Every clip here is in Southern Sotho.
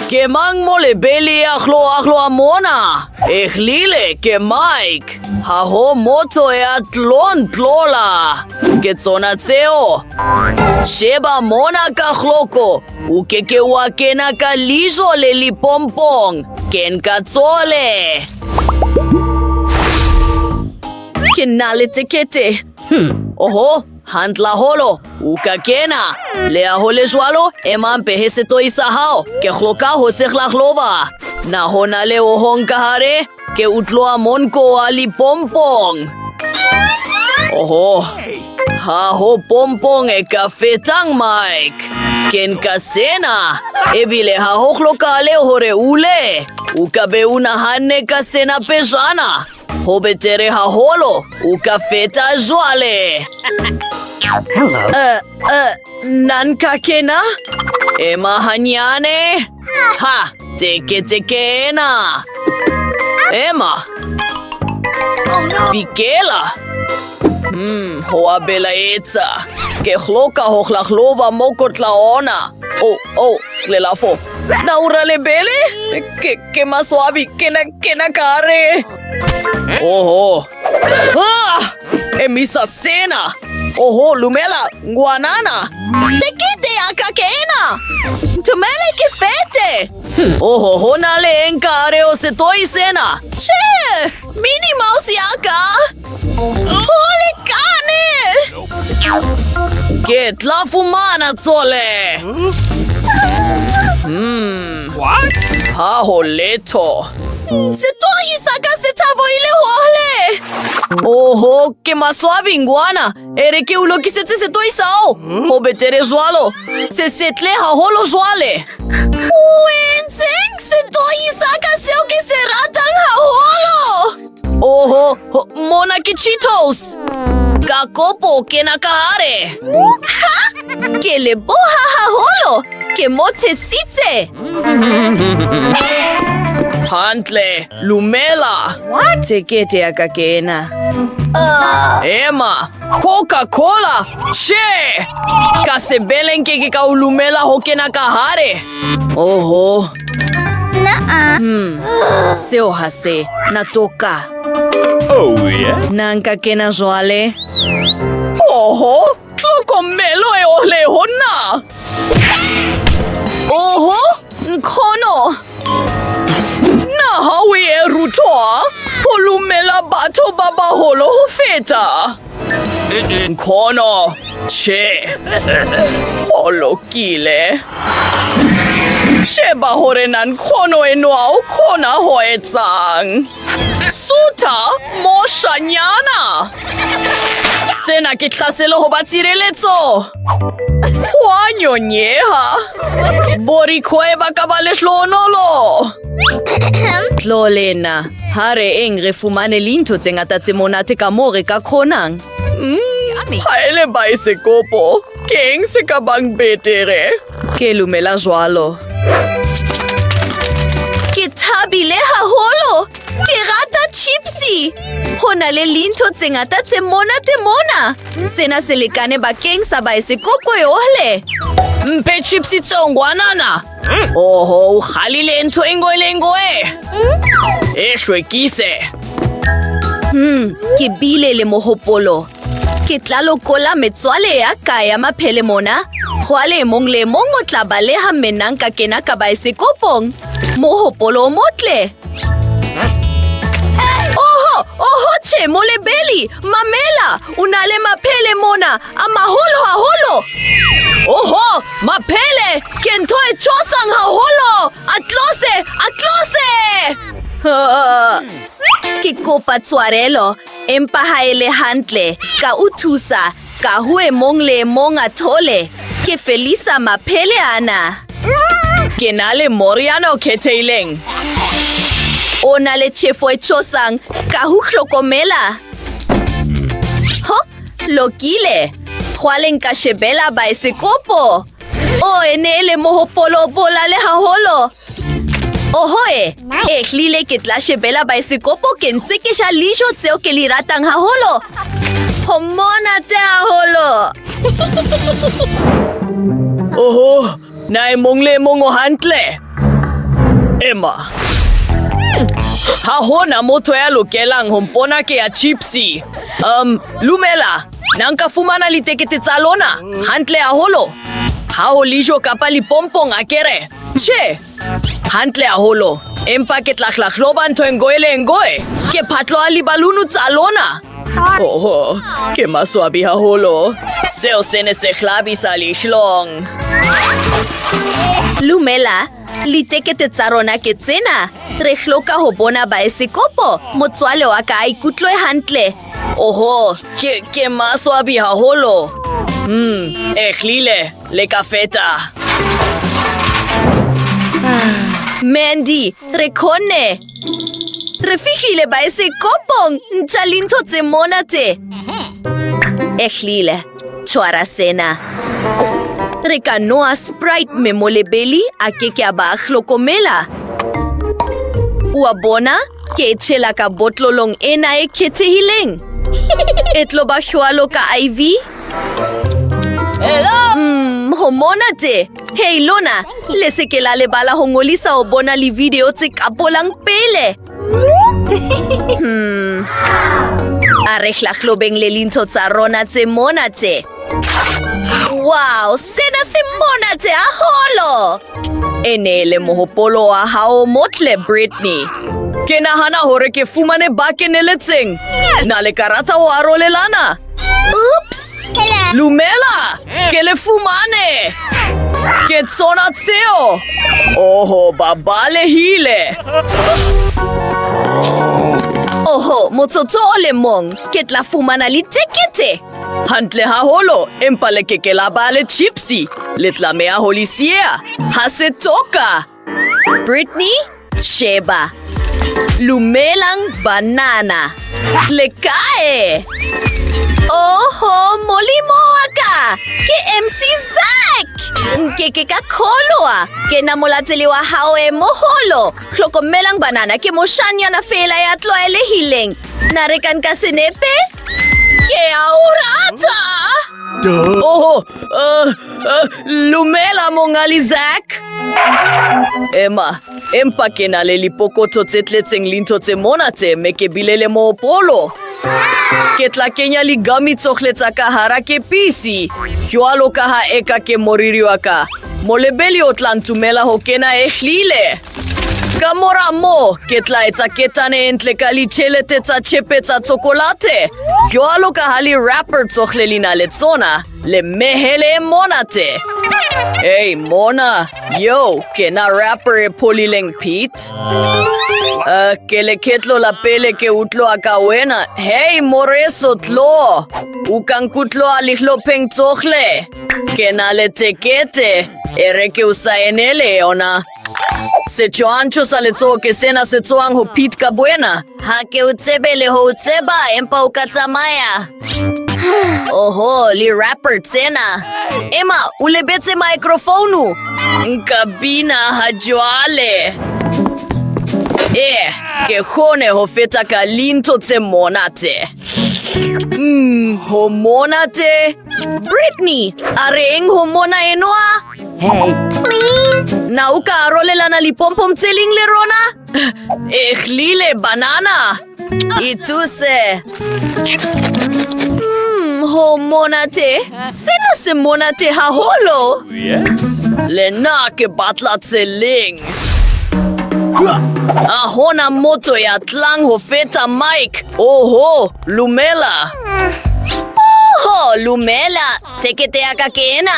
Ke mang molebeli ya hloahloa mona? Ehlile ke Mike. Ha ho motho ya tlon tlola. Ke tsona tseo. Sheba mona ka hloko. O ke ke wa kena ka lijo le lipompong. Ken ka tsole. Ke na le tekete. Oho, hantle haholo. U ka kena. Leha ho le jwalo, ema mpehe setoi sa hao. Ke hloka ho se hlahloba. Na ho na le ho hong ka hare? Ke utloa monko wa lipompong. Oho, ha ho pompong e ka fetang Mike. Ke nka sena. Ebile ha ho hlokahale hore u le. U ka be u nahanne ka sena pejana. Ho betere haholo. U ka feta jwale. Hello. Na nka kena? Ema hanyane. Ha, tekete ke ena. Ema. Pikela. Ho a belaetsa. Ke hloka ho hlahloba mokotla ona. Oh, oh, tlelafo. Na u ralebele? Ke maswabi, kena, kena ka hare. Oho. Ah! Emisa sena. Oho, lumela, ngwanana. Tekete ya ka ke ena. Ntumele ke fete. Oho, ho na le eng ka hare ho setoi sena? Che, Minnie Mouse ya ka. Ho lekane. Ke tla fumana tsole. What? Ha ho letho. Setoi sa ka se thaboile hole. Oho, ke maswabi ngwana. E re ke o lokisetse setoi sa hao. Ho betere jwalo. Se setle haholo jwale. O entseng setoi sa ka seo ke se ratang haholo? Oho, mona ke Cheetos. Ka kopo kena ka hare. Ha! Ke leboha haholo. Ke mo thetsitse. Hantle, lumela. What? Tekete ya ka ke ena. Ema, Coca-Cola. Che! Ka sebele nke ke ka o lumela ho kena ka hare. Oho. Seo ha se na toka. Oh, yeah? Na nka kena jwale? Oho, tlhokomelo e ohle ho nna. Oho, nkgono. Na ha o e rutwa ho lumela batho ba baholo ho feta? Nkgono, che. Ho lokile. Sheba hore na nkgono enwa o khona ho etsang. Sutha, moshanyana. Sena ke tlhaselo ho ba tshireletso. Ho a nyonyeha. Borikgwe ba ka ba lehlohonolo. Tlo le nna. Ha re eng re fumane lintho tse ngata tse monate ka moo re ka kgonang. Ha e le baesekopo, ke eng se ka bang betere? Ke lumela jwalo. Ke thabile haholo. Ke rata chipsy. Ho na le lintho tse ngata tse monate mona. Sena se lekane bakeng sa baesekopo yohle. Mpe chipsy tseo ngwanana. Oho, o kgalile ntho e nngwe le nngwe. E hlwekise. Ke bile le mohopolo. Ke tla lokola metswale ya ka ya maphele mona. Jwale e mong le e mong o tla baleha mme nna nka kena ka baesekopong. Mohopolo o motle. Oho, oho tjhe, molebeli, mamela, o na le maphele mona, a maholo haholo. Oho, maphele, ke ntho e tshosang haholo. A tlose, a tlose. Ah, ke kopa tshwarelo, empa ha e le hantle, ka o thusa, ka ho e mong le e mong a thole. Ke felisa maphele ana. Ke na le moriana o khethehileng. O na le tjhefo e tshosang, ka ho hlokomela. Ho, lokile. Jwale nka shebela baesekopo. O e ne e le mohopolo o bolale haholo. Oho e, ehlile ke tla shebela baesekopo ke ntse ke ja lijo tseo ke li ratang haholo. Ho monate haholo. Oho, na e mong le e mong o hantle? Ema. Ha hona motho ya lokelang ho mpona ke ya chipsy. Lumela. Na nka fumana litekete tsa lona? Hantle haholo. Ha ho lijo kapa lipompong akere. Che. Hantle haholo. Empa ke tla hlahloba ntho e ngoe le e ngoe. Ke phatloha libalunu tsa lona. Oho, ke maswabi haholo. Seo se ne se hlabisa lihlong. Lumela, litekete tsa rona ke tsena. Re hloka ho bona baesekopo. Motswale wa ka a ikutlwe hantle. Oho, ke maswabi haholo. Ehlile, le ka feta. Mandy, re khonne. Re fihlile baesekopong. Ntja lintho tse mona tse. Ehlile, tshwara sena. Re ka noa Sprite me molebeli a ke ke a ba hlokomela. Ua bona, ke e tshela ka botlolong ena e khethehileng. E tlo ba jwalo ka IV. Hello! Ho mona tje. Hey lona, le se ke la lebala ho ngolisa ho bona li-video tse kapolang pele. A re hlahlobeng le lintho tsa rona tse mona tje. Wow, sena se mona tje haholo. E ne le mohopolo wa hao motle, Britney. Ke nahana hore ke fumane ba keneletseng. Na le ka rata ho arolelana? Oops! Lumela! Ke le fumane! Ke tsona tseo! Oho, ba balehile! Oho, motsotso o le mong, ke tla fumana litekete! Hantle haholo, empa le ke ke la ba le chipsy. Le tlameha ho le siea. Ha se toka! Britney, sheba. Lumelang banana. Le kae? Oho, molimo wa ka! Ke MC Zack! Nke ke ka kholwa. Ke na molateli wa hao e moholo. Hlokomelang banana, ke moshanyana feela ya tlwaelehileng. Na re ka nka senepe? Ke a o rata! Oho, lumela monghali Zack. Ema, empa ke na le lipokotho tse tletseng lintho tse mona tse me ke bile le mohopolo. Ke tla kenya ligami tsohle tsa ka hara kepisi. Jwalo ka ha eka ke moriri wa ka. Molebeli o tla ntumela ho kena ehlile. Ka mora moo, ke tla etsa ketane e ntle ka litjhelete tsa tjhepe tsa tsokolate. Jwalo ka ha li-wrapper tsohle li na le tsona, le mehele e monate. Hey, mona, yo, ke na wrapper e pholileng, Pete. Ke lekhetlo la pele ke utlwa ka wena. Hey, moreso, tlo. U ka nkutlwa lihlopheng tsohle. Ke na le tekete. E re ke u saenele yona. Setshwantsho sa letsoho ke sena se tswang ho Pete ka boena. Ha ke o tsebe le ho o tseba, empa o ka tsamaya. Oho, li-wrapper tsena. Ema, o lebetse microphone. Nka bina ha jwale. Ke kgone ho feta ka lintho tse monate. Ho monate. Britney, a reng ho mona enwa? Hey. Please. Na o ka arolelana lipompom tse ling le rona? Ehlile, banana. Ituse. Ho monate. Sena se monate haholo. Yes. Le nna ke batla tse ling. Ha hona motho ya tlang ho feta Mike. Oho, lumela. Oho, lumela. Tekete ya ka ke ena.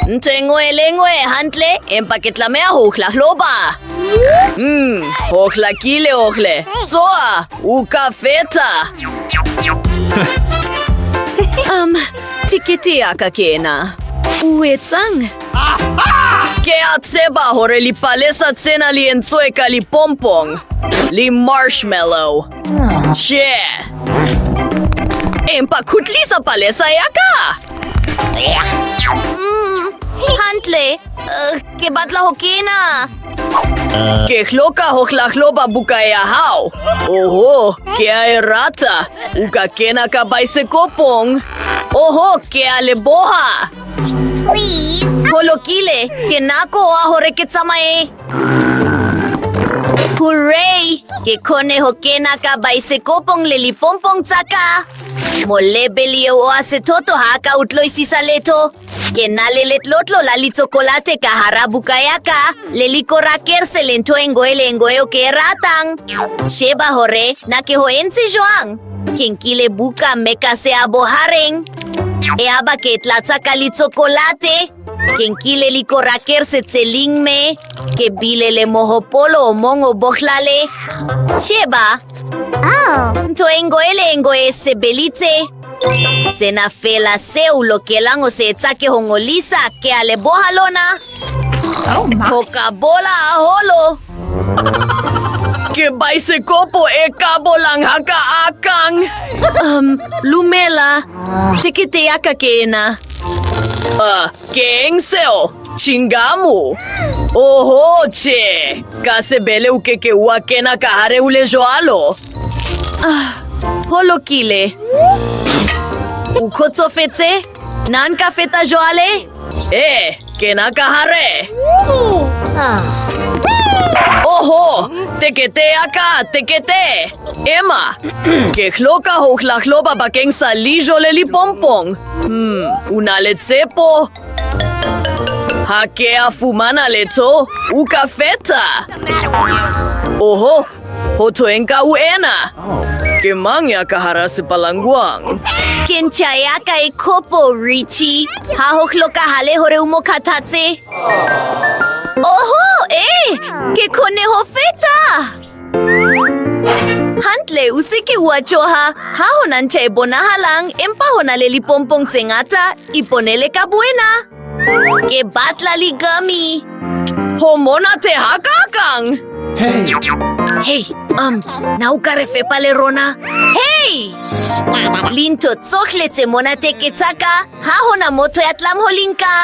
Ntho e nngwe le nngwe hantle, empa ke tlameha ho hlahloba. Ho hlakile ohle. Tsoa, o ka feta. Tikete ya ka ke ena. O etsang? Ke a tseba hore lipalesa tsena li entswe ka lipompong. Li marshmallow. Tjhe. Empa khutlisa palesa ya ka. Hantle. Ke batla ho kena. Ke hloka ho hlahloba buka ya hao. Oho, ke a e rata. O ka kena ka baesekopong. Oho, ke a leboha. Please. Ho lokile, ke nako wa hore ke tsamaye. Ke khone ho kena ka baesekopong le lipompong tsa ka. Molebeli eo oa sethoto ha a ka utloisisa letho. Ke na le letlotlo la litsokolate ka hara buka ya ka, le likorakerse le ntho e ngoe le e ngoe eo ke e ratang. Sheba hore na ke ho entse joang. Ke nkile buka me ka se a bohareng. Eaba ke e tlatsa ka litsokolate. Ke nkile likorakerse tse ling me ke bile le mohopolo o mong o bohlale. Sheba, ntho e ngoe le e ngoe e sebelitse. Sena feela seo u lokelang ho se etsa ke ho ngolisa. Ke a leboha lona. Ho ka bola haholo. Ke baesekopo e ka bolang hakaakang! Lumela, tekete ya ka ke ena. Ke eng seo? Chingamu! Oho, che! Ka sebele u ke ke ua kena ka hare ho le joalo. Ah, ho lokile. U khotsofetse? Na nka feta joale? Eh, kena ka hare. Oho, tekete ya ka, tekete. Ema, ke hloka ho hlahloba bakeng sa lijo le lipompong. U na le tšepo? Ha ke a fumana letho, u ka feta. Oho, ho thoeng ka uena? Ke mang ya ka hara sepalangoang? Ke ntja ya ka e khopo, Richie. Ha ho hlokahale hore u mo khathatse. Oho, eh, ke khone ho feta. Hantle, u se ke ua tšoha. Ha ho na ntja e bonahalang, empa ho na le lipompong tse ngata. Iponele ka boena. Ke batla li-gummy. Ho monate hakaakang! Hey. Hey, na u ka re fepa le rona? Hey! Lintho tsohle tse monate ke tsa ka. Ha ho na motho ya tlang ho li nka.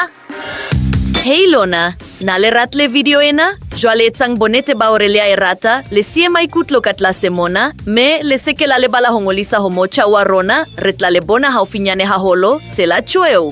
Hey lona, na le ratile video ena? Jwale etsang bonnete ba hore le a e rata, le siye maikutlo ka tlase mona, me le se ke la lebala ho ngolisa ho motjha wa rona, re tla le bona haufinyane haholo, tsela tšweu.